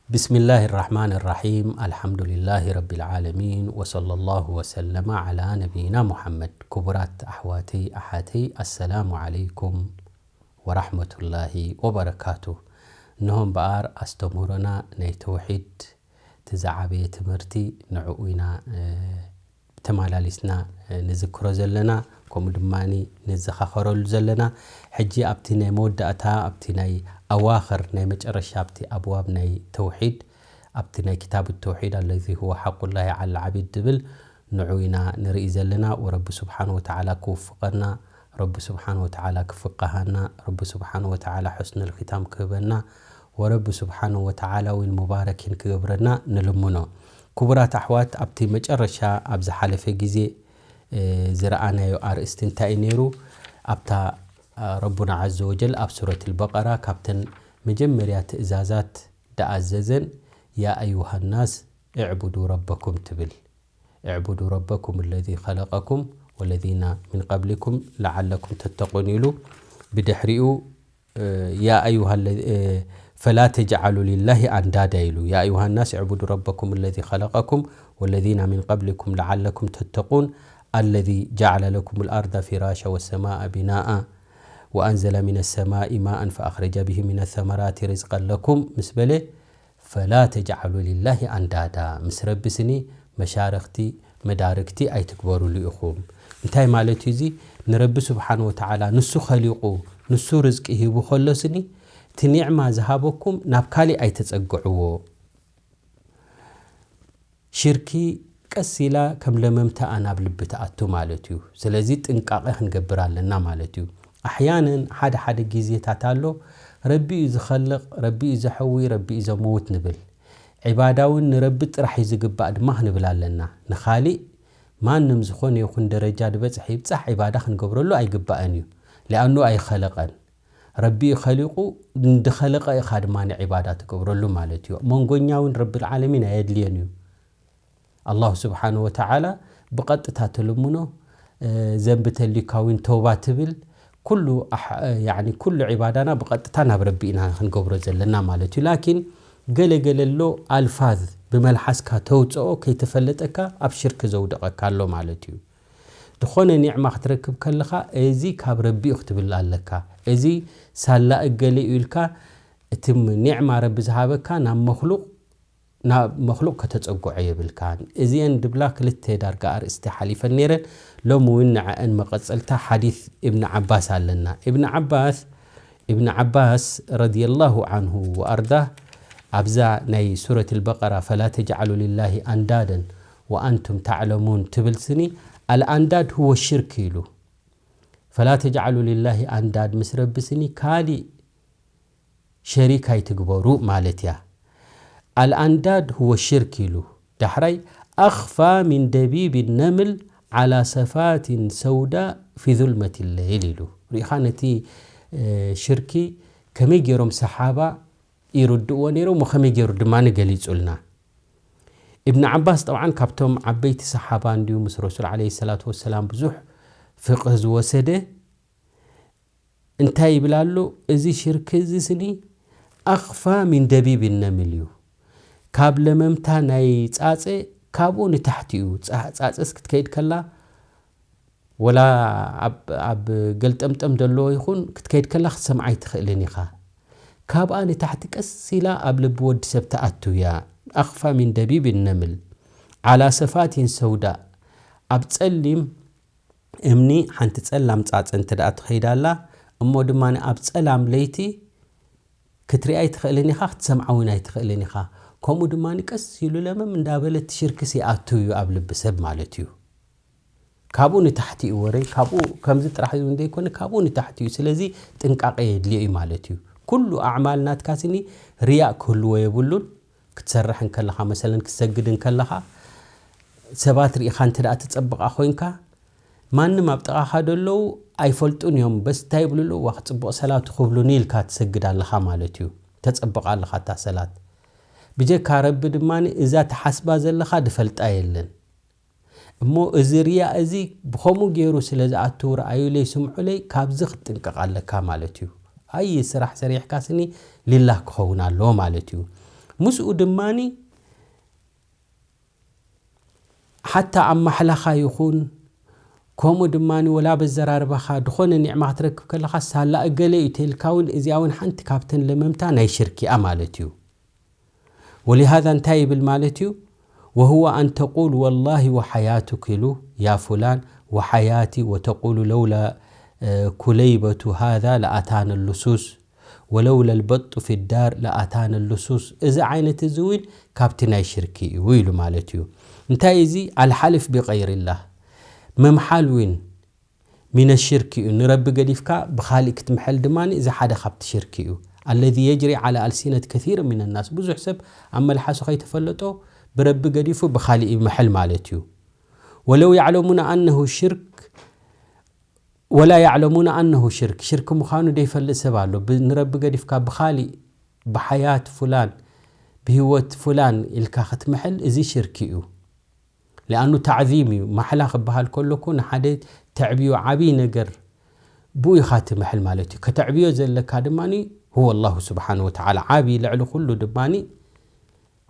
بسم الله الرحمن الرحيم. الحمد لله رب العالمين، وصلى الله وسلم على نبينا محمد. ክቡራት ኣሕዋተይ ኣሓተይ፣ ኣሰላሙ ዓለይኩም ወራሕመቱላሂ ወበረካቱ። እንሆ እምበኣር ኣስተምህሮና ናይ ተውሒድ እቲ ዝዓበየ ትምህርቲ ንዕኡ ኢና፣ እ፣ ተመላሊስና፣ እ፣ ንዝክሮ ዘለና፣ ከምኡ ድማ ንዘኻኸረሉ ዘለና። ሕጂ ኣብቲ ናይ መወዳእታ፣ ኣብቲ ናይ ኣዋኽር፣ ናይ መጨረሻ፣ ኣብቲ ኣብዋብ ናይ ተውሒድ፣ ኣብቲ ናይ ክታብ ተውሒድ፣ الذي هو حق الله على العبيد ዝብል፣ ንዑ ኢና ንርኢ ዘለና። ወረቢ ስብሓን ወተዓላ ክውፍቐና፣ ረቢ ስብሓን ወተዓላ ክፍቀሃና፣ ረቢ ስብሓን ወተዓላ ሑስነል ኺታም ክህበና፣ ወረቢ ስብሓን ወተዓላ እውን ሙባረኪን ክገብረና ንልምኖ። ክቡራት ኣሕዋት፣ ኣብቲ መጨረሻ ኣብ ዝሓለፈ ግዜ፣ እ፣ ዝረኣናዮ ኣርእስቲ እንታይ እዩ ነይሩ? ኣብታ፣ እ፣ ረቡና ዓዘ ወጀል ኣብ ሱረት ኣልበቀራ ካብተን መጀመርያ ትእዛዛት ደኣዘዘን፣ ያ ኣዩሃ ናስ እዕቡዱ ረበኩም ትብል። እዕቡዱ ረበኩም ለዚ ኸለቀኩም ወለዚነ ሚን ቀብሊኩም ለዓለኩም ተተቁን ኢሉ። ብድሕሪኡ፣ እ፣ ያ ኣዩሃ ለዚ-፣ እ፣ ፈላ ተጅዓሉ ሊላሂ ኣንዳዳ ኢሉ። ያ ኣዩሃ ናስ እዕቡዱ ረበኩም ለዚ ኸለቀኩም ወለዚነ ሚን ቀብሊኩም ለዓለኩም ተተቁን፣ ኣለዚ ጀዓለ ለኩም ልኣርዳ ፊራሻ ወሰማአ ቢናኣ ወኣንዘለ ሚነ ሰማኢ ማኣን ፈኣኽረጀ ብሂ ሚነ ሰመራቲ ሪዝቀን ለኩም ምስ በለ፣ ፈላ ተጅዓሉ ሊላሂ ኣንዳዳ፣ ምስ ረቢ ስኒ መሻርኽቲ መዳርግቲ ኣይትግበሩሉ ኢኹም። እንታይ ማለት እዩ እዚ? ንረቢ ስብሓን ወተዓላ ንሱ ኸሊቑ፣ ንሱ ርዝቂ ሂቡ ኸሎ ስኒ፣ እቲ ኒዕማ ዝሃበኩም ናብ ካሊእ ኣይተጸግዕዎ። ሽርኪ ቀስ ኢላ ከም ለመምታኣ ናብ ልቢ ትኣቱ ማለት እዩ። ስለዚ ጥንቃቐ ክንገብር ኣለና ማለት እዩ። ኣሕያነን ሓደ ሓደ ግዜታት ኣሎ፣ ረቢ እዩ ዝኸልቕ፣ ረቢ እዩ ዘሕዊ፣ ረቢ እዩ ዘመውት ንብል። ዒባዳ እውን ንረቢ ጥራሕ እዩ ዝግባእ ድማ ክንብል ኣለና። ንኻሊእ ማንም ዝኾነ ይኹን ደረጃ ዝበጽሐ ይብጻሕ ዒባዳ ክንገብረሉ ኣይግባእን እዩ። ሊኣኑ ኣይኸለቐን። ረቢ እዩ ኸሊቑ፣ እንድኸለቐ ኢኻ ድማ ንዒባዳ ትገብረሉ ማለት እዩ። መንጎኛ እውን ረብል ዓለሚን ኣየድልዮን እዩ። ኣላሁ ስብሓነ ወተዓላ ብቐጥታ ትልምኖ፣ እ፣ ዘንቢ ተልዩካ እውን ተውባ ትብል። ኩሉ ኣሕ-፣ ያዕኒ ኩሉ ዒባዳና ብቐጥታ ናብ ረቢ ኢና ክንገብሮ ዘለና ማለት እዩ። ላኪን ገለ ገለ ኣሎ ኣልፋዝ ብመልሓስካ ተውፅኦ ከይተፈለጠካ ኣብ ሽርክ ዘውደቐካ ኣሎ ማለት እዩ። ዝኾነ ኒዕማ ክትረክብ ከለኻ እዚ ካብ ረቢ እዩ ክትብል ኣለካ። እዚ ሳላ እገሌ እዩ ኢልካ እቲ ኒዕማ ረቢ ዝሃበካ ናብ መኽሉቕ ናብ መኽሉቕ ከተጸግዖ የብልካን። እዚአን ድብላ ክልተ ዳርጋ ኣርእስቲ ሓሊፈን ነይረን። ሎሚ እውን ንዐአን መቐጸልታ ሓዲስ እብን ዓባስ ኣለና። እብን ዓባስ፣ እብን ዓባስ ረዲየላሁ ዓንሁ ወኣርዳህ ኣብዛ ናይ ሱረት ኣልበቀራ ፈላ ተጅዓሉ ሊላሂ ኣንዳደን ወኣንቱም ተዕለሙን ትብል ስኒ፣ ኣልኣንዳድ ሁወ ሽርክ ኢሉ። ፈላ ተጅዓሉ ሊላሂ ኣንዳድ ምስ ረቢ ስኒ ካሊእ ሸሪክ ኣይትግበሩ ማለት እያ። ኣልኣንዳድ ሁወ ሽርክ ኢሉ። ዳሕራይ ኣኽፋ ሚን ደቢብ ነምል ዓላ ሰፋቲን ሰውዳ ፊ ዙልመት ለይል ኢሉ። ሪኢኻ ነቲ፣ እ፣ ሽርኪ ከመይ ገይሮም ሰሓባ ይርድእዎ ነይሮም፣ ከመይ ገይሩ ድማ ገሊጹልና። እብን ዓባስ ጠብዓን ካብቶም ዓበይቲ ሰሓባ እንድዩ፣ ምስ ረሱል ዓለይሂ ሰላቱ ወሰላም ብዙሕ ፍቕህ ዝወሰደ። እንታይ ይብል ኣሎ? እዚ ሽርክ እዚ ስኒ ኣኽፋ ሚን ደቢብ ነምል እዩ። ካብ ለመምታ ናይ ጻጸ ካብኡ ንታሕቲ እዩ። ጻ-፣ ጻጸስ ክትከይድ ከላ፣ ወላ ኣብ፣ ኣብ ገልጠምጠም ዘለዎ ይኹን፣ ክትከይድ ከላ ክትሰምዓ ኣይትኽእልን ኢኻ። ካብኣ ንታሕቲ ቀስ ኢላ ኣብ ልቢ ወዲ ሰብ ትኣቱ እያ። ኣኽፋ ሚን ደቢብ ነምል ዓላ ሰፋቲን ሰውዳ፣ ኣብ ጸሊም እምኒ ሓንቲ ጸላም ጻጸ እንተ ደኣ ትኸይድ ኣላ፣ እሞ ድማ ኣብ ጸላም ለይቲ ክትሪኣ ኣይትኽእልን ኢኻ፣ ክትሰምዓ እውን ኣይትኽእልን ኢኻ። ከምኡ ድማ ቀስ ኢሉ ለመም እንዳበለ እቲ ሽርክስ ይኣቱ እዩ ኣብ ልቢ ሰብ ማለት እዩ። ካብኡ ንታሕቲ እዩ ወረይ፣ ካብኡ ከምዚ ጥራሕ እዩ እንደይኮነ፣ ካብኡ ንታሕቲ እዩ። ስለዚ ጥንቃቐ የድልዮ እዩ ማለት እዩ። ኩሉ ኣዕማል ናትካ ስኒ ሪያእ ክህልዎ የብሉን። ክትሰርሕ እንከለኻ፣ መሰለን ክትሰግድ እንከለኻ፣ ሰባት ርኢኻ እንተ ደኣ ትጸብቓ ኮይንካ፣ ማንም ኣብ ጥቓኻ ደለዉ ኣይፈልጡን እዮም። በስ እንታይ ይብሉ ኣለዉ? "ዋ፣ ክጽቡቕ ሰላት ክብሉኒ" ኢልካ ትሰግድ ኣለኻ ማለት እዩ። ተጸብቓ ኣለኻ እታ ሰላት። ብጀካ ረቢ ድማ እዛ ትሓስባ ዘለኻ ድፈልጣ የለን። እሞ እዚ ርያ እዚ ብኸምኡ ገይሩ ስለ ዝኣቱ፣ ረኣዩለይ፣ ስምዑለይ፣ ካብዚ ክትጥንቀቕ ኣለካ ማለት እዩ። ኣይ ስራሕ ሰሪሕካ ስኒ ሊላህ ክኸውን ኣለዎ ማለት እዩ። ምስኡ ድማኒ ሓታ ኣብ ማሕላኻ ይኹን፣ ከምኡ ድማኒ ወላ በዘራርባኻ ድኾነ ኒዕማ ክትረክብ ከለኻ፣ ሳላ እገለ እዩ ተልካ እውን፣ እዚኣ እውን ሓንቲ ካብተን ለመምታ ናይ ሽርክ እያ ማለት እዩ። ወሊሃዛ እንታይ ይብል ማለት እዩ? وهو أن تقول والله وحياتك ኢሉ يا فلان وحياتي وتقول لولا ኩለይበቱ هذا لأتانا اللصوص ولولا البط في الدار لأتانا اللصوص። እዚ ዓይነት እዚ እውን ካብቲ ናይ ሽርክ እዩ ኢሉ ማለት እዩ። እንታይ እዚ? الحلف بغير الله ምምሓል እውን ሚነ ሽርክ እዩ። ንረቢ ገዲፍካ ብኻሊእ ክትምሐል ድማ እዚ ሓደ ካብቲ ሽርክ እዩ። الذي يجري على ألسنة كثير من الناس ብዙሕ ሰብ ኣብ መልሓሱ ከይተፈለጦ ብረቢ ገዲፉ ብኻሊእ ይምሐል ማለት እዩ። ولو يعلمون أنه شرك ولا يعلمون أنه شرك ሽርክ ምዃኑ ዘይፈልጥ ሰብ ኣሎ። ብ- ንረቢ ገዲፍካ ብኻሊእ ብሓያት ፉላን ብህይወት ፉላን ኢልካ ክትምሐል እዚ ሽርክ እዩ። لأنه تعظيم እዩ። ማሕላ ክበሃል ከሎ እኮ ንሓደ ተዕብዮ ዓብዪ ነገር ብኡ ኢኻ ትምሕል ማለት እዩ። ከተዕብዮ ዘለካ ድማ هو الله سبحانه وتعالى ዓብዪ ልዕሊ ኩሉ ድማ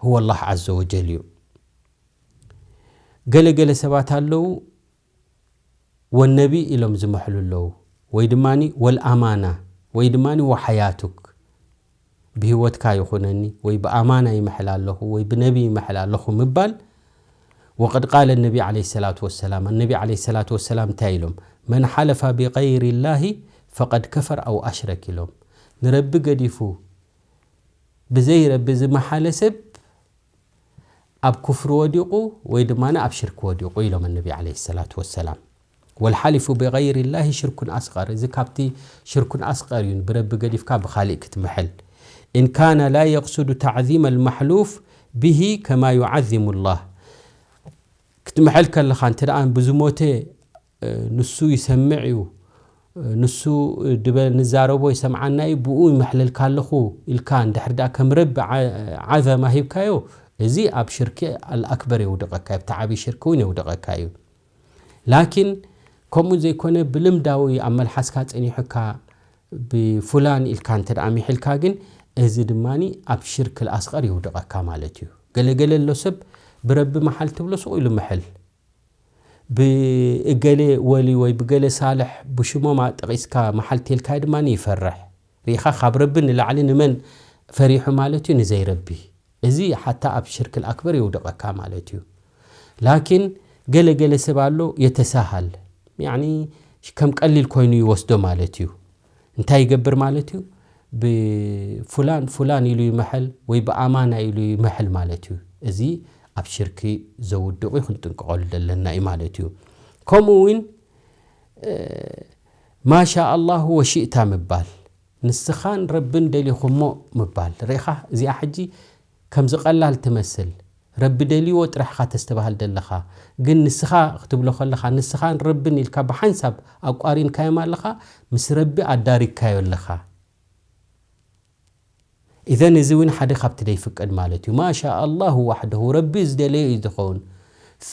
هو الله عز وجل እዩ። ገለ ገለ ሰባት ኣለዉ ወነቢ ኢሎም ዝምሕሉ ኣለዉ ወይ ድማ ወልኣማና ወይ ድማ وحياتك ብህይወትካ ይኹነኒ ወይ ብኣማና ይምሕል ኣለኹ ወይ ብነቢ ይምሕል ኣለኹ ምባል وقد قال النبي عليه الصلاة والسلام النبي عليه الصلاة والسلام እንታይ ኢሎም من حلف بغير الله فقد كفر أو أشرك ኢሎም ንረቢ ገዲፉ ብዘይ ረቢ ዝመሓለ ሰብ ኣብ ኩፍሪ ወዲቑ ወይ ድማ ኣብ ሽርክ ወዲቑ ኢሎም النبي عليه الصلاة والسلام والحلف بغير الله شرك أصغر እዚ ካብቲ ሽርኩን ኣስቀር እዩ ብረቢ ገዲፍካ ብኻሊእ ክትምሕል إن كان لا يقصد تعظيم المحلوف به كما يعظم الله ክትምሕል ከለኻ እንተ ደኣ ብዝሞተ ንሱ ይሰምዕ እዩ ንሱ ድበ ንዛረቦ ይሰምዓና እዩ ብኡ ይምሕለልካ ኣለኹ ኢልካ እንድሕር ደኣ ከም ረቢ ዓዘማ ሂብካዮ እዚ ኣብ ሽርክ ኣልኣክበር የውድቐካ እዩ ኣብቲ ዓብዪ ሽርክ እውን የውድቐካ እዩ ላኪን ከምኡ ዘይኮነ ብልምዳዊ ኣብ መልሓስካ ጸኒሑካ ብፉላን ኢልካ እንተ ደኣ ሚሒልካ ግን እዚ ድማ ኣብ ሽርክ ኣስቐር ይውድቐካ ማለት እዩ ገለገለ ኣሎ ሰብ ብረቢ መሓል ትብሎ ስቕ ኢሉ ምሕል ብእገሌ ወሊ ወይ ብገለ ሳልሕ ብሽሞም ኣጠቒስካ መሓል ቴልካ ድማ ይፈርሕ ሪኢኻ ካብ ረቢ ንላዕሊ ንመን ፈሪሑ ማለት እዩ ንዘይረቢ እዚ ሓታ ኣብ ሽርክ ኣክበር የውድቐካ ማለት እዩ ላኪን ገለ ገለ ሰብ ኣሎ የተሳሃል ያኒ ከም ቀሊል ኮይኑ ይወስዶ ማለት እዩ እንታይ ይገብር ማለት እዩ ብፉላን ፉላን ኢሉ ይምሐል ወይ ብኣማና ኢሉ ይምሐል ማለት እዩ እዚ ኣብ ሽርኪ ዘውድቑ ክንጥንቀቐሉ ዘለና እዩ ማለት እዩ ከምኡ እውን ማሻ ኣላሁ ወሽእታ ምባል ንስኻን ረብን ደሊኹሞ ምባል ርኢኻ እዚኣ ሕጂ ከምዚ ቀላል ትመስል ረቢ ደልይዎ ጥራሕኻ ተስተባሃል ደለኻ ግን ንስኻ ክትብሎ ከለኻ ንስኻን ረብን ኢልካ ብሓንሳብ ኣቋሪንካዮም ኣለኻ ምስ ረቢ ኣዳሪግካዮ ኣለኻ ኢዘን እዚ እውን ሓደ ካብቲ ደይፍቀድ ማለት እዩ ማሻ ኣላሁ ዋሕደሁ ረቢ ዝደለዮ እዩ ዝኸውን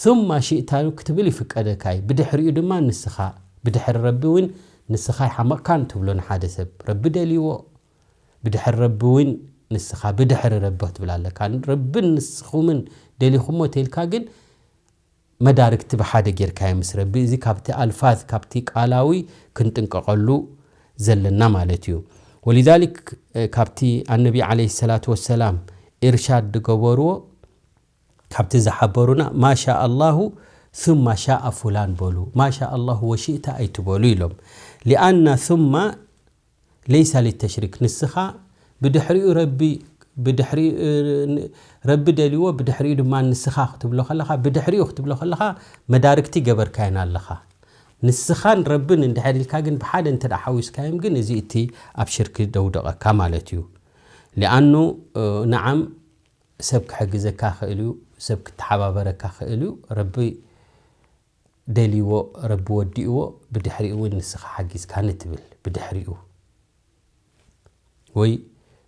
ثم ሽእታ ክትብል ይፍቀደካ እዩ ብድሕሪኡ ድማ ንስኻ ብድሕሪ ረቢ እውን ንስኻ ይሓመቕካን ትብሎ ንሓደ ሰብ ረቢ ደልይዎ ብድሕሪ ረቢ እውን ንስኻ ብድሕሪ ረቢ ክትብል ኣለካ ረብን ንስኹምን ደሊኹሞ ተይልካ ግን መዳርግቲ ብሓደ ጌርካዮ ምስ ረቢ እዚ ካብቲ ኣልፋዝ ካብቲ ቃላዊ ክንጥንቀቐሉ ዘለና ማለት እዩ ወሊዛሊክ ካብቲ ኣነቢ ዓለ ሰላት ወሰላም ኢርሻድ ዝገበርዎ ካብቲ ዝሓበሩና ማሻ ኣላሁ ثم شاء فلان በሉ ማሻ ኣላሁ ወሽእታ ኣይትበሉ ኢሎም ሊኣና ثم ለይሳ ሊተሽሪክ ንስኻ ብድሕሪኡ ረቢ ብድሕሪኡ ረቢ ደልዎ ብድሕሪኡ ድማ ንስኻ ክትብሎ ከለኻ ብድሕሪኡ ክትብሎ ከለኻ መዳርግቲ ገበርካየን ኣለኻ ንስኻን ረብን እንድሕር ኢልካ ግን ብሓደ እንተ ሓዊስካዮም ግን እዚ እቲ ኣብ ሽርክ ደውደቐካ ማለት እዩ ሊኣኑ ንዓም ሰብ ክሕግዘካ ክእል እዩ ሰብ ክተሓባበረካ ክእል እዩ ረቢ ደልይዎ ረቢ ወዲእዎ ብድሕሪኡ እውን ንስኻ ሓጊዝካኒ ትብል ብድሕሪኡ ወይ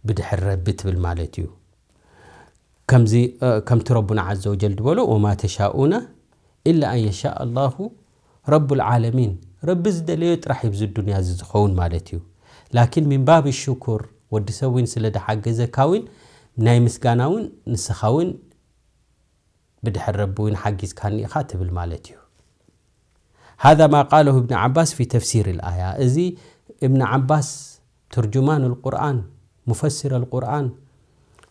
ብድሕሪ ረቢ ትብል ማለት እዩ ከምዚ ከምቲ ረቡና ዘ ወጀል ዝበሎ ወማ ተሻኡነ ኢላ ኣን የሻእ ኣላሁ ረቡ ልዓለሚን ረቢ ዝደለዮ ጥራሕ ይብዚ ዱንያ እዚ ዝኸውን ማለት እዩ ላኪን ሚን ባብ ሽኩር ወዲ ሰብ እውን ስለ ድሓገዘካ እውን ናይ ምስጋና እውን ንስኻ እውን ብድሕር ረቢ እውን ሓጊዝካኒ ኢኻ ትብል ማለት እዩ። هذا ما قاله ابن عباس في تفسير الآية። እዚ እብን ዓባስ ትርጁማን القرآن، مفسر القرآن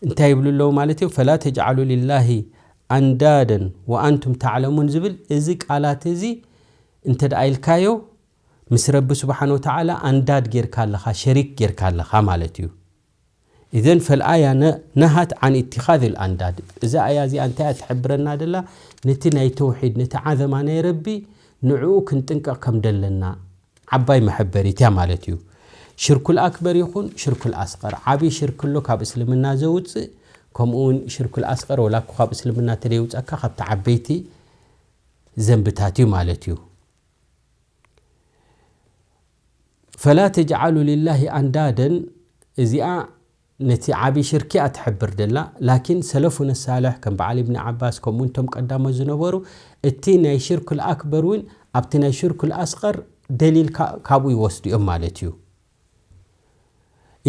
እንታይ ይብሉ ኣለዉ ማለት እዩ? فلا تجعلوا لله أندادا وأنتم تعلمون ዝብል እዚ ቃላት እዚ እንተ ደኣ ኢልካዮ ምስ ረቢ ስብሓን ወተዓላ ኣንዳድ ጌርካ ኣለኻ፣ ሸሪክ ጌርካ ኣለኻ ማለት እዩ። إذن فالآية نهت عن اتخاذ الأنداد። እዛ ኣያ እዚኣ እንታይ እያ ትሕብረና ደላ? ነቲ ናይ ተውሒድ፣ ነቲ ዓዘማ ናይ ረቢ ንዕኡ ክንጥንቀቕ ከም ደለና ዓባይ መሐበሪት እያ ማለት እዩ። ሽርኩል ኣክበር ይኹን ሽርኩል ኣስቐር፣ ዓብዪ ሽርክ ኣሎ ካብ እስልምና ዘውፅእ፣ ከምኡ እውን ሽርኩል ኣስቐር ወላ እኮ ካብ እስልምና ተደይውፀካ ካብቲ ዓበይቲ ዘንብታት እዩ ማለት እዩ። فلا تجعلوا لله أندادا እዚኣ ነቲ ዓቢ ሽርኪ እያ ትሕብር ደላ። ላኪን ሰለፉነ ሳልሕ ከም በዓል ኢብኒ ዓባስ ከምኡ እንቶም ቀዳሞት ዝነበሩ እቲ ናይ ሽርኩል ኣክበር እውን ኣብቲ ናይ ሽርኩል ኣስቐር ደሊል ካ- ካብኡ ይወስዱ እዮም ማለት እዩ።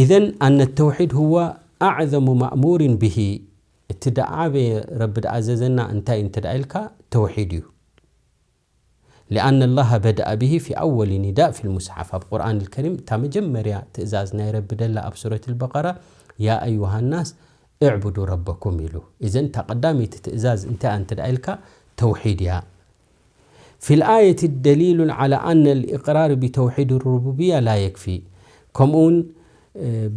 إذن أن التوحيد هو أعظم مأمور به። እቲ ደዓበየ ረቢ ደኣዘዘና እንታይ እንተ ደኣ ኢልካ ተውሒድ እዩ። لأن الله بدأ به في أول نداء في المصحف። ኣብ ቁርኣን الكريم እታ መጀመርያ ትእዛዝ ናይ ረቢ ደላ ኣብ ሱረት البقرة يا أيها الناس اعبدوا ربكم ኢሉ። إذن እታ ቀዳመይቲ ትእዛዝ እንታይ እንተ ደኣ ኢልካ ተውሒድ እያ። في الآية دليل على أن الإقرار بتوحيد الربوبية لا يكفي። ከምኡውን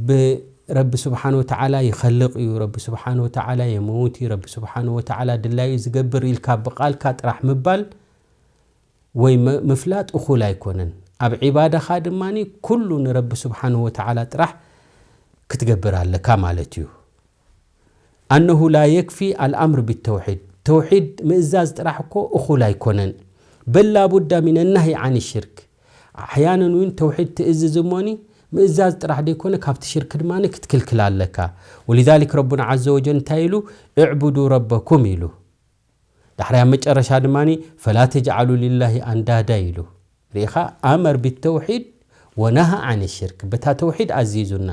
ብረቢ ስብሓን ወተዓላ ይኸልቕ እዩ፣ ረቢ ስብሓን ወተዓላ የመውት እዩ፣ ረቢ ስብሓን ወተዓላ ድላዩ ዝገብር ኢልካ ብቓልካ ጥራሕ ምባል ወይ ም- ምፍላጥ እኹል ኣይኮነን። ኣብ ዒባዳኻ ድማ ኩሉ ንረቢ ስብሓን ወተዓላ ጥራሕ ክትገብር ኣለካ ማለት እዩ። أنه لا يكفي الأمر بالتوحيد። ተውሒድ ምእዛዝ ጥራሕ እኮ እኹል ኣይኮነን። بل لا بد من النهي عن الشرك። ኣሕያነን እውን ተውሒድ ትእዝዝ እሞኒ ምእዛዝ ጥራሕ ደይኮነ ካብቲ ሽርክ ድማ ክትክልክል ኣለካ። ولذلك ربنا عز وجل እንታይ ኢሉ? اعبدوا ربكم ኢሉ። ዳሕራይ ኣብ መጨረሻ ድማ فلا تجعلوا لله أندادا ኢሉ። ርኢኻ ኣመር بالتوحيد ونهى عن الشرك። በታ ተውሒድ ኣዚዙና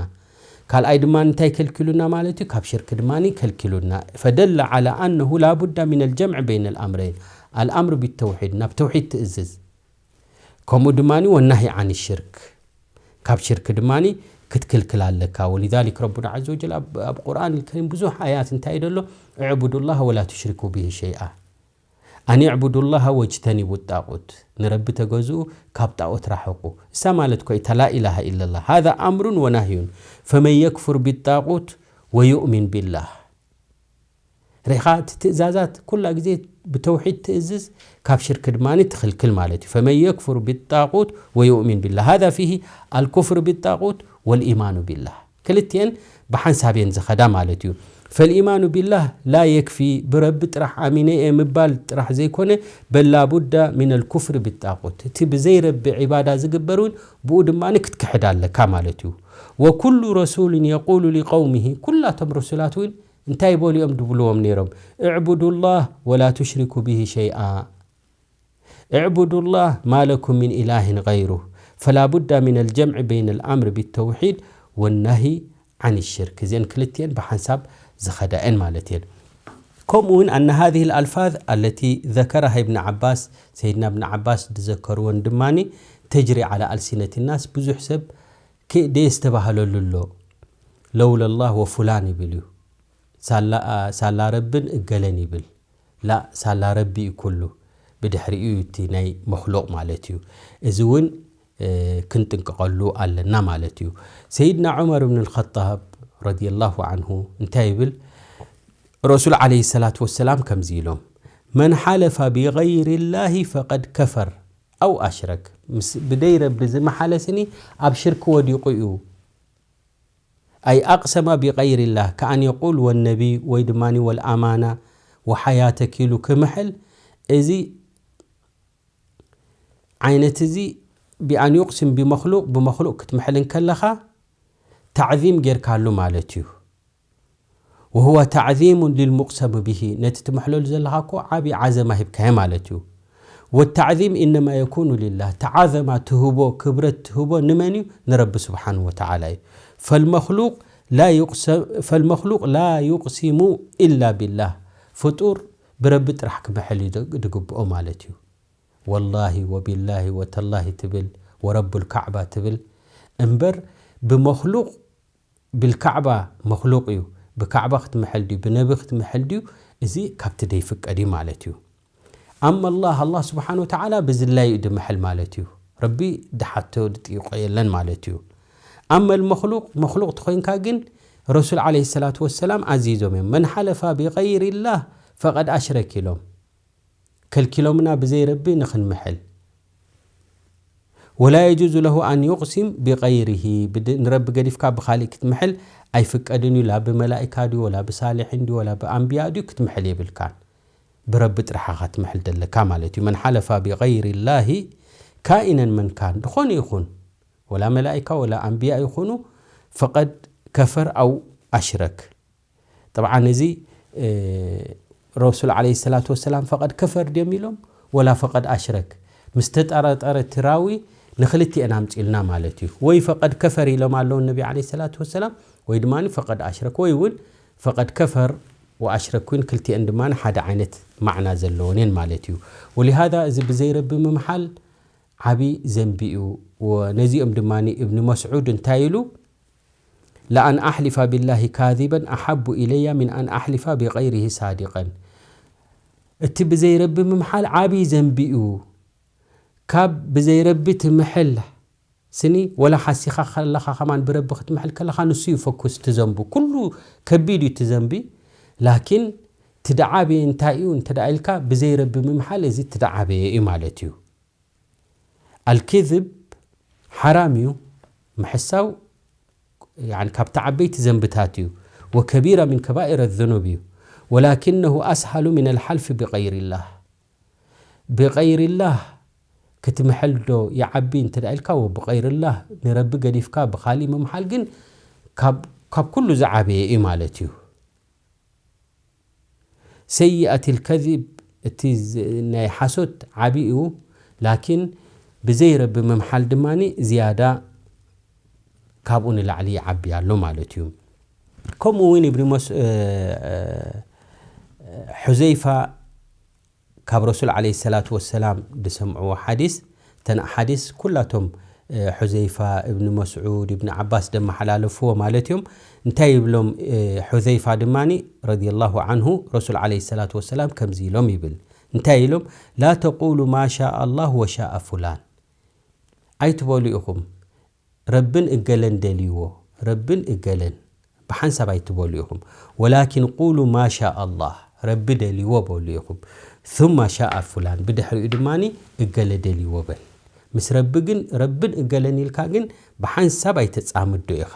ካልኣይ ድማ እንታይ ከልኪሉና ማለት እዩ? ካብ ሽርክ ድማ ከልኪሉና። فدل على أنه لا بد من الجمع بين الأمرين، الأمر بالتوحيد ናብ ተውሒድ ትእዝዝ ከምኡ ድማ والنهي عن الشرك ካብ ሽርክ ድማ ክትክልክል ኣለካ። ولذلك ربنا عز وجل ኣብ ቁርኣን الكريم ብዙሕ ኣያት እንታይ ደሎ اعبدوا الله ولا تشركوا به شيئا أن اعبدوا الله واجتنبوا الطاغوت ንረቢ ተገዝኡ ካብ ጣኦት ራሕቑ። እሳ ማለት ኮ እታ لا إله إلا الله هذا أمر ونهي فمن يكفر بالطاغوت ويؤمن بالله ርኢኻ እቲ ትእዛዛት ኩላ ግዜ ብተውሒድ ትእዝዝ ካብ ሽርክ ድማ ትኽልክል ማለት እዩ። فمن يكفر بالطاغوت ويؤمن بالله هذا فيه الكفر بالطاغوت والإيمان بالله ክልቲኤን ብሓንሳብ እየን ዝኸዳ ማለት እዩ። فالإيمان بالله لا يكفي ብረቢ ጥራሕ ኣሚነ እየ ምባል ጥራሕ ዘይኮነ بل لا بد من الكفر بالطاغوت እቲ ብዘይ ረቢ ዒባዳ ዝግበር እውን ብኡ ድማ ክትክሕድ ኣለካ ማለት እዩ። وكل رسول يقول لقومه ኩላቶም ረሱላት እውን እንታይ ይበሉ እዮም ድብልዎም ነይሮም? اعبدوا الله ولا تشركوا به شيئا اعبدوا الله ما لكم من إله غيره فلا بد من الجمع بين الأمر بالتوحيد والنهي عن الشرك እዚአን ክልቲአን ብሓንሳብ ዝኸዳ እየን ማለት እየን። ከምኡ እውን أن هذه الألفاظ التي ذكرها ابن عباس ሰይድና እብን ዓባስ ዝዘከርወን ድማ تجري على ألسنة الناس ብዙሕ ሰብ ከ- ደየስተባህለሉ ኣሎ። لولا الله وفلان ይብል እዩ። ሳላ ሳላ ረብን እገለን ይብል። ላ ሳላ ረቢ እዩ ኩሉ ብድሕሪኡ እዩ እቲ ናይ መክሉቕ ማለት እዩ። እዚ እውን ክንጥንቀቐሉ ኣለና ማለት እዩ። ሰይድና ዑመር ብን ልኸጣብ ረዲየላሁ ዓንሁ እንታይ ይብል? ረሱል ዓለይሂ ሰላቱ ወሰላም ከምዚ ኢሎም፣ መን ሓለፈ ቢገይሪ ላሂ ፈቀድ ከፈር ኣው ኣሽረክ፣ ምስ ብደይ ረቢ ዝመሓለስኒ ኣብ ሽርክ ወዲቑ እዩ። ኣይ ኣቅሰመ ቢቀይሪላህ ከኣን የቁል ወነቢይ ወይ ድማ ወልኣማና ወሓያተክ ኢሉ ክምሕል፣ እዚ ዓይነት እዚ ብኣን ዩቅሲም ብመክሉቅ ብመክሉቅ ክትምሕል እንከለኻ ታዕዚም ጌርካሉ ማለት እዩ። ወሁወ ታዕዚሙን ሊልሙቅሰሙ ብሂ፣ ነቲ ትምሕለሉ ዘለኻ እኮ ዓብዪ ዓዘማ ሂብካዮ ማለት እዩ። ወታዕዚም ኢነማ የኩኑ ሊላህ፣ ተዓዘማ ትህቦ ክብረት ትህቦ ንመን እዩ? ንረቢ ስብሓን ወተዓላ እዩ። ፈልመክሉቅ لا يقسم، فالمخلوق لا يقسم إلا بالله. ፍጡር ብረቢ ጥራሕ ክምሕል እዩ ድ-፣ ድግብኦ ማለት እዩ። ወላሂ ወቢላሂ ወተላሂ ትብል፣ ወረቡል ካዕባ ትብል እምበር፣ ብመኽሉቕ፣ ብልካዕባ መኽሉቕ እዩ፣ ብካዕባ ክትምሕል ድዩ፣ ብነቢ ክትምሕል ድዩ፣ እዚ ካብቲ ደይፍቀድ እዩ ማለት እዩ። ኣማ ኣላህ፣ ኣላህ ስብሓን ወተዓላ ብዝላዩ እዩ ድምሕል ማለት እዩ። ረቢ ድሓቶ ድጥይቆ የለን ማለት እዩ። ኣማ ልመኽሉቕ፣ መኽሉቕ ተኾይንካ ግን ረሱል ዓለይሂ ሰላቱ ወሰላም ኣዚዞም እዮም። መን ሓለፋ ቢገይሪላህ ፈቐድ ኣሽረክ ኢሎም። ከልኪሎምና ብዘይ ረቢ ንኽንምሕል። ወላ የጁዙ ለሁ ኣን ዩቕሲም ቢገይሪሂ፣ ብድ-፣ ንረቢ ገዲፍካ ብኻሊእ ክትምሕል ኣይፍቀድን እዩ። ላ ብመላኢካ ድዩ፣ ወላ ብሳልሒን ድዩ፣ ወላ ብኣንብያ ድዩ ክትምሕል የብልካን። ብረቢ ጥራሕ ኢኻ ትምሕል ዘለካ ማለት እዩ። መን ሓለፋ ቢገይሪላሂ ካኢነን መን ካን፣ ድኾነ ይኹን፣ ወላ መላኢካ ወላ ኣንብያ ይኹኑ፣ ፈቐድ ከፈር ኣው ኣሽረክ። ጠብዓን እዚ፣ እ፣ ረሱል ዓለይሂ ሰላቱ ወሰላም ፈቐድ ከፈር ድዮም ኢሎም፣ ወላ ፈቐድ ኣሽረክ? ምስ ተጠራጠረ እቲ ራዊ ንኽልቲኤን ኣምጺኡልና ማለት እዩ። ወይ ፈቐድ ከፈር ኢሎም ኣለዉ ነቢ ዓለይሂ ሰላቱ ወሰላም፣ ወይ ድማ ፈቐድ ኣሽረክ፣ ወይ እውን ፈቐድ ከፈር ወኣሽረክ እውን፣ ክልቲኤን ድማ ሓደ ዓይነት ማዕና ዘለወን እየን ማለት እዩ። ወሊሃዛ እዚ ብዘይ ረቢ ምምሓል ዓቢ ዘንቢ እዩ። ወነዚኦም ድማ እብኒ መስዑድ እንታይ ኢሉ? ለኣን ኣሕሊፋ ቢላሂ ካዚበን ኣሓቡ ኢለያ ሚን ኣን ኣሕሊፋ ቢገይሪሂ ሳዲቀን። እቲ ብዘይ ረቢ ምምሓል ዓቢ ዘንቢ እዩ። ካብ ብዘይ ረቢ ትምሕል ስኒ፣ ወላ ሓሲኻ ከለኻ ከማን ብረቢ ክትምሕል ከለኻ ንሱ እዩ ፈኩስ እቲ ዘንቡ። ኩሉ ከቢድ እዩ እቲ ዘንቢ። ላኪን እቲ ደዓበየ እንታይ እዩ እንተ ደኣ ኢልካ፣ ብዘይ ረቢ ምምሓል እዚ እቲ ደዓበየ እዩ ማለት እዩ። ኣልክዝብ ሓራም እዩ፣ ምሕሳው፣ ያኒ፣ ካብቲ ዓበይቲ ዘንብታት እዩ። ወከቢራ ሚን ከባኢረ ዝኑብ እዩ። ወላኪነሁ ኣስሃሉ ሚነል ሓልፊ ብገይሪላህ። ብገይሪላህ ክትምሕል ዶ ይዓቢ እንተ ደኣ ኢልካ፣ ወብገይሪላህ፣ ንረቢ ገዲፍካ ብኻሊእ ምምሓል ግን ካብ፣ ካብ ኩሉ ዝዓበየ እዩ ማለት እዩ። ሰይኣት ልከዚብ፣ እቲ ዝ-፣ ናይ ሓሶት ዓቢ እዩ፣ ላኪን ብዘይ ረቢ ምምሓል ድማ ዝያዳ ካብኡ ንላዕሊ ይዓቢ ኣሎ ማለት እዩ። ከምኡ እውን እብኒ መስ-፣ እ፣ እ፣ እ፣ ሑዘይፋ ካብ ረሱል ዓለይሂ ሰላቱ ወሰላም ዝሰምዕዎ ሓዲስ፣ እተን ኣሓዲስ ኩላቶም፣ እ፣ ሑዘይፋ፣ እብኒ መስዑድ፣ እብኒ ዓባስ ደመሓላለፍዎ ማለት እዮም። እንታይ ይብሎም፣ እ፣ ሑዘይፋ ድማኒ ረዲየላሁ ዓንሁ፣ ረሱል ዓለይሂ ሰላቱ ወሰላም ከምዚ ኢሎም ይብል። እንታይ ኢሎም? ላ ተቁሉ ማ ሻ ኣላህ ወሻ ፉላን። ኣይትበሉ ኢኹም፣ ረብን እገለን ደልይዎ፣ ረብን እገለን ብሓንሳብ ኣይትበሉ ኢኹም። ወላኪን ቁሉ ማ ሻ ኣላህ፣ ረቢ ደልይዎ በሉ ኢኹም። ثم ሻ ፉላን፣ ብድሕሪኡ ድማ እገለ ደልይዎ በል። ምስ ረቢ ግን፣ ረብን እገለን ኢልካ ግን ብሓንሳብ ኣይተጻምዶ ኢኻ።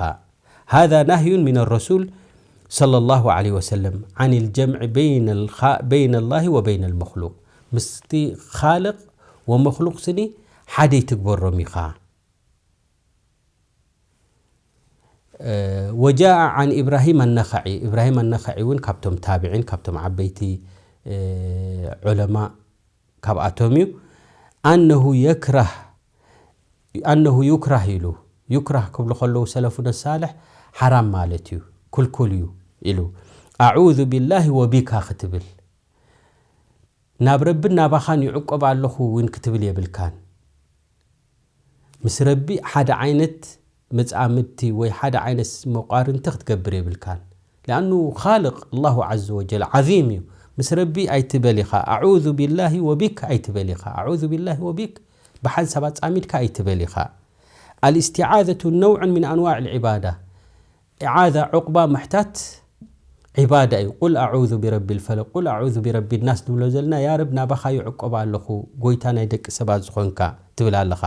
ሃዛ ናህዩን ሚን ረሱል ሰለላሁ ዐለይሂ ወሰለም ዓን ልጀምዒ በይነ ልኻ-፣ በይነ ላሂ ወበይነ ልመኽሉቅ። ምስቲ ኻልቕ ወመኽሉቅ ስኒ ሓደ ይትግበሮም ኢኻ። እ፣ ወጃአ ዓን ኢብራሂም ኣነኸዒ፣ ኢብራሂም ኣነኸዒ እውን ካብቶም ታብዒን፣ ካብቶም ዓበይቲ፣ እ፣ ዑለማ ካብኣቶም እዩ። ኣነሁ የክራህ፣ ኣነሁ ዩክራህ ኢሉ። ዩክራህ ክብሉ ከለዉ ሰለፉነ ሳልሕ ሓራም ማለት እዩ፣ ክልኩል እዩ ኢሉ። ኣዑዙ ቢላሂ ወቢካ ክትብል፣ ናብ ረብን ናባኻን ይዕቆብ ኣለኹ እውን ክትብል የብልካን። ምስ ረቢ ሓደ ዓይነት መጻምድቲ ወይ ሓደ ዓይነት መቋርንቲ ክትገብር የብልካን። ለኣኑ ኻልቕ ኣላሁ ዐዘ ወጀል ዓዚም እዩ። ምስ ረቢ ኣይትበል ኢኻ፣ ኣዑዙ ቢላሂ ወቢክ ኣይትበል ኢኻ። ኣዑዙ ቢላሂ ወቢክ ብሓንሳብ ኣጻሚድካ ኣይትበል ኢኻ። ኣልእስቲዓዘቱ ነውዑን ሚን ኣንዋዕ ልዒባዳ። ኢዓዛ፣ ዑቕባ ምሕታት ዒባዳ እዩ። ቁል ኣዑዙ ቢረቢ ልፈለቅ፣ ቁል ኣዑዙ ቢረቢ ናስ ንብሎ ዘለና፣ ያ ረብ ናባኻ ይዕቆብ ኣለኹ፣ ጎይታ ናይ ደቂ ሰባት ዝኾንካ ትብል ኣለኻ።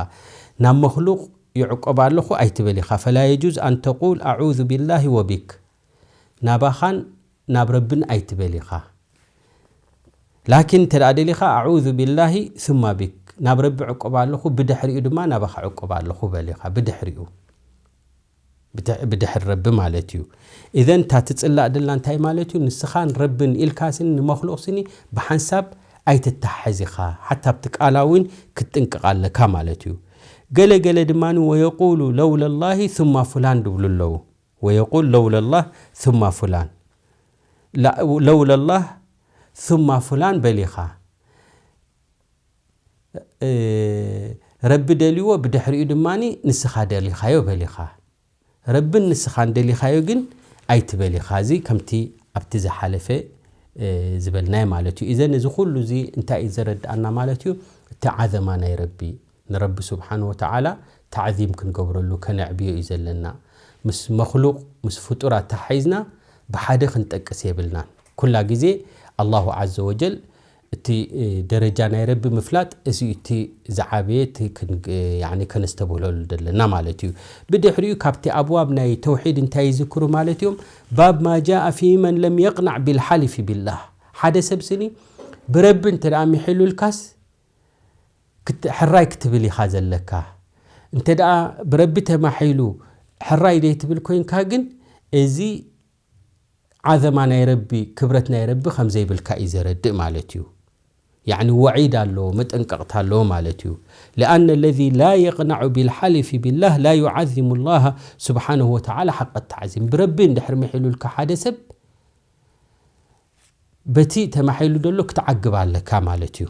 ናብ መኽሉቕ ይዕቆብ ኣለኹ ኣይትበል ኢኻ። ፈላ የጁዝ ኣን ተቁል ኣዑዙ ቢላሂ ወቢክ፣ ናባኻን ናብ ረብን ኣይትበል ኢኻ። ላኪን እንተ ደኣ ደሊኻ ኣዑዙ ቢላሂ ሱማ ቢክ፣ ናብ ረቢ ዕቆብ ኣለኹ፣ ብድሕሪኡ ድማ ናባኻ ዕቆብ ኣለኹ በል ኢኻ። ብድሕሪኡ፣ ብድሕ-፣ ብድሕሪ ረቢ ማለት እዩ። ኢዘን እታ ትጽላእ ደላ እንታይ ማለት እዩ? ንስኻን ረብን ኢልካ ስኒ ንመኽሉቕ ስኒ ብሓንሳብ ኣይትተሓዝ ኢኻ። ሓታ ኣብቲ ቃላ እውን ክትጥንቅቕ ኣለካ ማለት እዩ። ገለ ገለ ድማ ወየቁሉ ለውለ ላሂ ሱማ ፉላን ድብሉ ኣለዉ። ويقول لولا الله ثم فلان. لا، لولا الله ثم فلان በሊኻ። እ፣ ረቢ ደልዎ ብድሕሪኡ ድማ ንስኻ ደሊኻዮ በሊኻ። ረብን ንስኻን ደሊኻዮ ግን ኣይትበል ኢኻ። እዚ ከምቲ ኣብቲ ዝሓለፈ፣ እ፣ ዝበልናዮ ማለት እዩ። ኢዘን እዚ ኩሉ እዚ እንታይ እዩ ዘረድኣና ማለት እዩ? እቲ ዓዘማ ናይ ረቢ፣ ንረቢ ስብሓን ወተዓላ ታዕዚም ክንገብረሉ ከነዕብዮ እዩ ዘለና። ምስ መክሉቕ፣ ምስ ፍጡር ኣተሓሒዝና ብሓደ ክንጠቅስ የብልናን። ኩላ ግዜ ኣላሁ ዓዘ ወጀል እቲ፣ እ፣ ደረጃ ናይ ረቢ ምፍላጥ እዚ እቲ ዝዓበየ እቲ ክን-፣ እ፣ ያኒ ከነስተብህለሉ ዘለና ማለት እዩ። ብድሕሪኡ ካብቲ ኣብዋብ ናይ ተውሒድ እንታይ ይዝክሩ ማለት እዮም? ባብ ማ ጃአ ፊ መን ለም የቅናዕ ቢልሓሊፊ ቢላህ። ሓደ ሰብ ስኒ ብረቢ እንተ ደኣ ሚሒሉልካስ ክት-፣ ሕራይ ክትብል ኢኻ ዘለካ። እንተ ደኣ ብረቢ ተማሒሉ ሕራይ ዘይትብል ኮይንካ ግን እዚ ዓዘማ ናይ ረቢ፣ ክብረት ናይ ረቢ ከም ዘይብልካ እዩ ዘረድእ ማለት እዩ። ያዕኒ ወዒድ ኣለዎ፣ መጠንቀቕታ ኣለዎ ማለት እዩ። لأن الذي لا يقنع بالحلف بالله لا يعظم الله سبحانه وتعالى حق التعظيم። ብረቢ እንድሕር ምሒሉልካ ሓደ ሰብ በቲ ተማሒሉ ዘሎ ክትዓግብ ኣለካ ማለት እዩ።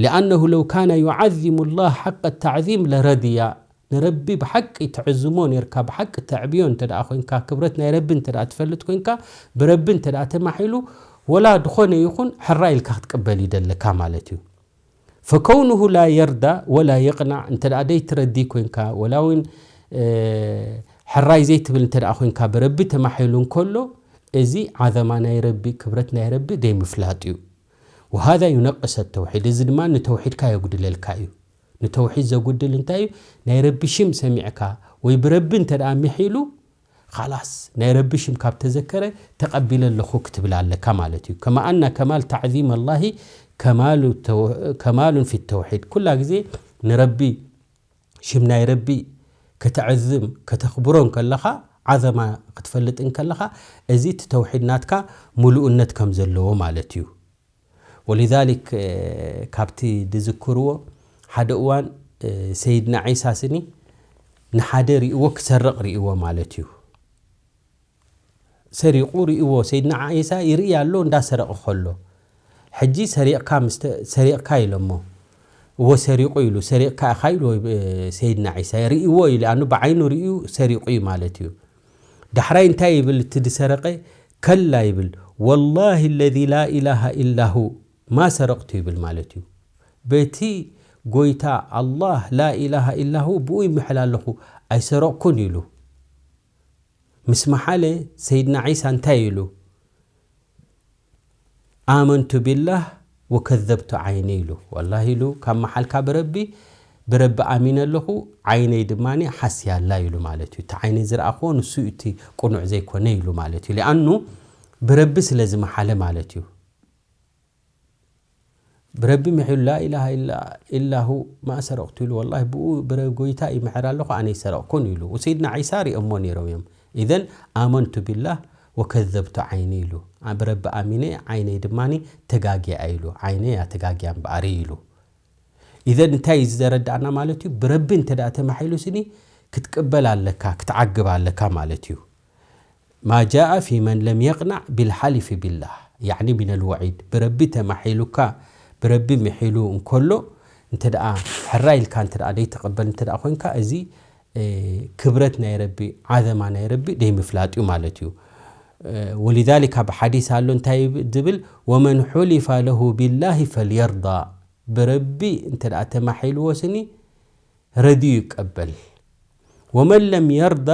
لأنه لو كان يعظم الله حق التعظيم لرضي። ንረቢ ብሓቂ ትዕዝሞ ኔርካ፣ ብሓቂ ተዕብዮ እንተ ደኣ ኮይንካ፣ ክብረት ናይ ረቢ እንተ ደኣ ትፈልጥ ኮይንካ፣ ብረቢ እንተ ደኣ ተማሒሉ፣ ወላ ድኾነ ይኹን ሕራይ ኢልካ ክትቅበል ይደለካ ማለት እዩ። فكونه لا يرضى ولا يقنع እንተ ደኣ ደይትረዲ ኮይንካ፣ ወላ እውን፣ እ፣ ሕራይ ዘይትብል እንተ ደኣ ኮይንካ፣ ብረቢ ተማሒሉ እንከሎ፣ እዚ ዓዘማ ናይ ረቢ፣ ክብረት ናይ ረቢ ደይምፍላጥ እዩ። وهذا ينقص التوحيد። እዚ ድማ ንተውሒድካ የጉድለልካ እዩ። ንተውሒድ ዘጉድል እንታይ እዩ? ናይ ረቢ ሽም ሰሚዕካ ወይ ብረቢ እንተ ደኣ ምሒሉ፣ ኻላስ ናይ ረቢ ሽም ካብ ተዘከረ ተቐቢለ ኣለኹ ክትብል ኣለካ ማለት እዩ። كما أن كمال تعظيم الله كمال التو-، كمال في التوحيد። ኩላ ግዜ ንረቢ ሽም ናይ ረቢ ከተዕዝም፣ ከተኽብሮ እንከለኻ፣ ዓዘማ ክትፈልጥ እንከለኻ፣ እዚ እቲ ተውሒድ ናትካ ምሉእነት ከም ዘለዎ ማለት እዩ። ولذلك፣ እ፣ ካብቲ ዝዝክርዎ ሓደ እዋን፣ እ፣ ሰይድና ዒሳ ስኒ ንሓደ ርእይዎ ክሰርቕ ርእይዎ ማለት እዩ። ሰሪቑ ርእይዎ፣ ሰይድና ዒሳ ይርኢ ኣሎ እንዳሰረቐ ከሎ። ሕጂ ሰሪቕካ ምስተ-፣ ሰሪቕካ ኢሎሞ። እዎ ሰሪቑ ኢሉ፣ ሰሪቕካ ኢኻ ኢሉ፣ እ፣ ሰይድና ዒሳ ርእይዎ ኢሉ፣ ኣኑ ብዓይኑ ርእዩ ሰሪቑ እዩ ማለት እዩ። ዳሕራይ እንታይ ይብል እቲ ዝሰረቐ? ከላ ይብል። والله الذي لا إله إلا هو ما سرقت ይብል ማለት እዩ። በቲ ጎይታ ኣላህ ላ ኢላሃ ኢላ ሁ ብኡ ይምሕል ኣለኹ ኣይሰረቕኩን ኢሉ። ምስ መሓለ ሰይድና ዒሳ እንታይ ኢሉ? ኣመንቱ ቢላህ ወከዘብቱ ዓይኒ ኢሉ። ወላሂ ኢሉ ካብ መሓልካ ብረቢ፣ ብረቢ ኣሚነ ኣለኹ፣ ዓይነይ ድማ ሓስያ ኣላ ኢሉ ማለት እዩ። እቲ ዓይነይ ዝረኣኽዎ ንሱ እዩ እቲ ቅኑዕ ዘይኮነ ኢሉ ማለት እዩ። ሊኣኑ ብረቢ ስለ ዝመሓለ ማለት እዩ። ብረቢ ምሒሉ ላኢላሃ ኢላ፣ ኢላ ሁ ማእሰረቕቱ ኢሉ፣ ወላሂ ብኡ ብረ-፣ ጎይታ ይምሕር ኣለኹ፣ ኣነ ይሰረቕኩን ኢሉ። ወሰይድና ዒሳ ሪኦሞ ነይሮም እዮም። ኢዘን ኣመንቱ ቢላህ ወከዘብቱ ዓይኒ ኢሉ። ኣ-፣ ብረቢ ኣሚነ ዓይነይ ድማ ተጋጊያ ኢሉ። ዓይነይ ኣተጋጊያ እምበኣር ኢሉ። ኢዘን እንታይ እዩ ዘረዳእና ማለት እዩ? ብረቢ እንተ ደኣ ተማሒሉ ስኒ ክትቅበል ኣለካ፣ ክትዓግብ ኣለካ ማለት እዩ። ማ ጃአ ፊ መን ለም የቅናዕ ቢልሓሊፊ ቢላህ፣ ያዕኒ ሚነል ወዒድ፣ ብረቢ ተማሒሉካ፣ ብረቢ ምሒሉ እንከሎ፣ እንተ ደኣ ሕራይ ኢልካ እንተ ደኣ ደይትቕበል እንተ ደኣ ኮይንካ፣ እዚ፣ እ፣ ክብረት ናይ ረቢ፣ ዓዘማ ናይ ረቢ ደይምፍላጥ እዩ ማለት እዩ። እ፣ ወሊዛሊክ ኣብ ሓዲስ ኣሎ እንታይ ዝብል? ወመን ሑሊፈ ለሁ ቢላሂ ፈልየርዳ፣ ብረቢ እንተ ደኣ ተማሒልዎ ስኒ ረድዩ ይቀበል። ወመን ለም የርዳ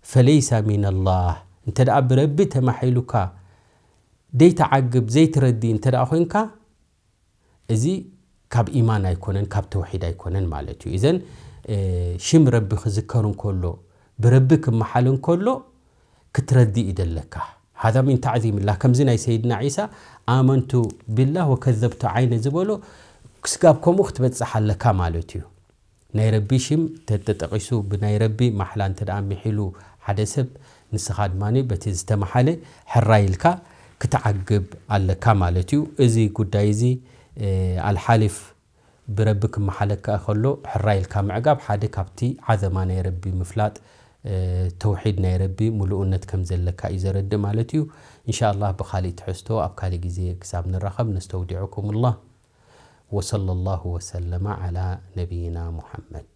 ፈለይሰ ሚነላህ፣ እንተ ደኣ ብረቢ ተማሒሉካ ደይትዓግብ ዘይትረዲ እንተ ደኣ ኮይንካ፣ እዚ ካብ ኢማን ኣይኮነን፣ ካብ ተውሒድ ኣይኮነን ማለት እዩ። ኢዘን፣ እ፣ ሽም ረቢ ክዝከር እንከሎ፣ ብረቢ ክመሓል እንከሎ፣ ክትረዲ እዩ ደለካ። ሃዛ ሚን ታዕዚም ላህ፣ ከምዚ ናይ ሰይድና ዒሳ ኣመንቱ ቢላህ ወከዘብቱ ዓይነ ዝበሎ፣ ክስጋብ ከምኡ ክትበጽሕ ኣለካ ማለት እዩ። ናይ ረቢ ሽም ተተጠቒሱ፣ ብናይ ረቢ ማሕላ እንተ ደኣ ምሒሉ ሓደ ሰብ፣ ንስኻ ድማ በቲ ዝተመሓለ ሕራይ ኢልካ ክትዓግብ ኣለካ ማለት እዩ። እዚ ጉዳይ እዚ፣ እ፣ ኣልሓሊፍ ብረቢ ክመሓለካ ከሎ ሕራይ ኢልካ ምዕጋብ ሓደ ካብቲ ዓዘማ ናይ ረቢ ምፍላጥ፣ ተውሒድ ናይ ረቢ ምሉእነት ከም ዘለካ እዩ ዘረድእ ማለት እዩ። እንሻ ኣላህ ብኻሊእ ትሕዝቶ ኣብ ካሊእ ግዜ ክሳብ ንራኸብ ነስተውዲዑኩም ኣላህ። ወሰለ ላሁ ወሰለመ ዓላ ነቢይና ሙሐመድ።